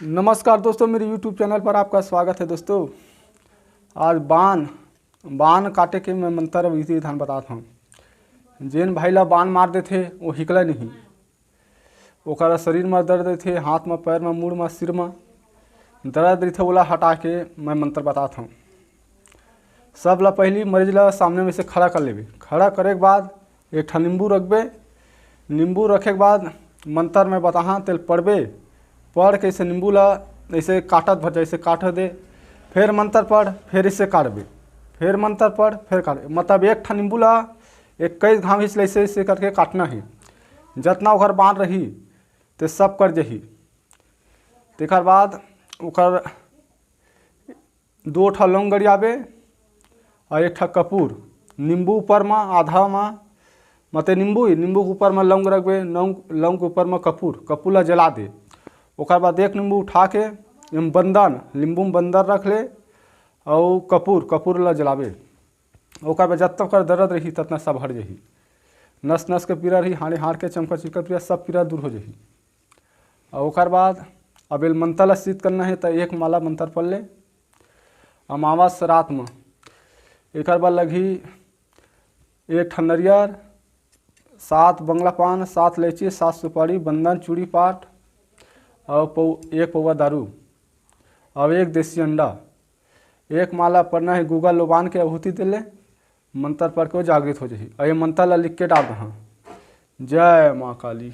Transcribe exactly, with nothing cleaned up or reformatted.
नमस्कार दोस्तों, मेरे YouTube चैनल पर आपका स्वागत है। दोस्तों, आज बान बान काटे के मैं मंत्र विधि विधान बतात हूँ। जेन भाई ला बान मार देथे, वो हिकला नहीं, ओकर शरीर में दर्द रहिथे, हाथ में, पैर में, मुड़ में, सिर में दर्द रहिथे, ओला हटा के मैं मंत्र बतात हूँ। सब ला पहली मरीज ला सामने में से खड़ा कर लेबे। खड़ा करे के बाद एक ठा नींबू रखबे। नींबू रखे के बाद मंत्र में बताहा, तेल पढ़बे। पढ़ के इसे नींबू ला ऐसे काटत भर जा, ऐसे काट दे, फिर मंत्र पढ़, फिर इसे काटबे, फिर मंत्र पढ़, फिर काट, मतलब एक ठा नींबू ला इक्कीस घाव इस ऐसे ऐसे करके काटना है। जतना ओकर बान रही, ते सब कर जही। तेकर बाद ओकर दो ठा लौंग गरियाबे और एक ठा कपूर। नींबू ऊपर में आधा में, मतलब नींबू ही, नींबू के ऊपर में लौंग रखबे, लौंग, लौंग के ऊपर में कपूर, कपूर ला जला दे। ओकर बाद एक नींबू उठा के एम बंदन, नींबू में बंदन रख ले, और कपूर, कपूर ला जलाबे। ओकर बाद जतना कर दर्द रही, ततना सब हट जही। नस नस के पीरा रही, हाड़े हाड़ के चमका चिरका पीरा, सब पीरा दूर हो जही। और ओकर बाद अब एल मंत्र ला सिद्ध करना है, तो एक माला मंत्र पढ़ ले। अमावस रात में एकर बर लगही एक ठन नरियर, सात बंगला पान, सात लेची, सात सुपारी, बंदन, चूड़ी पाट और पौ, एक पौवा दारू और एक देसी अंडा। एक माला पढ़ना है, गुगा लोबान के आहुति दे ले, मंत्र पढ़ के वो जागृत हो जाही। और ये मंत्र ला लिख के डाल दहा, जय माँ काली।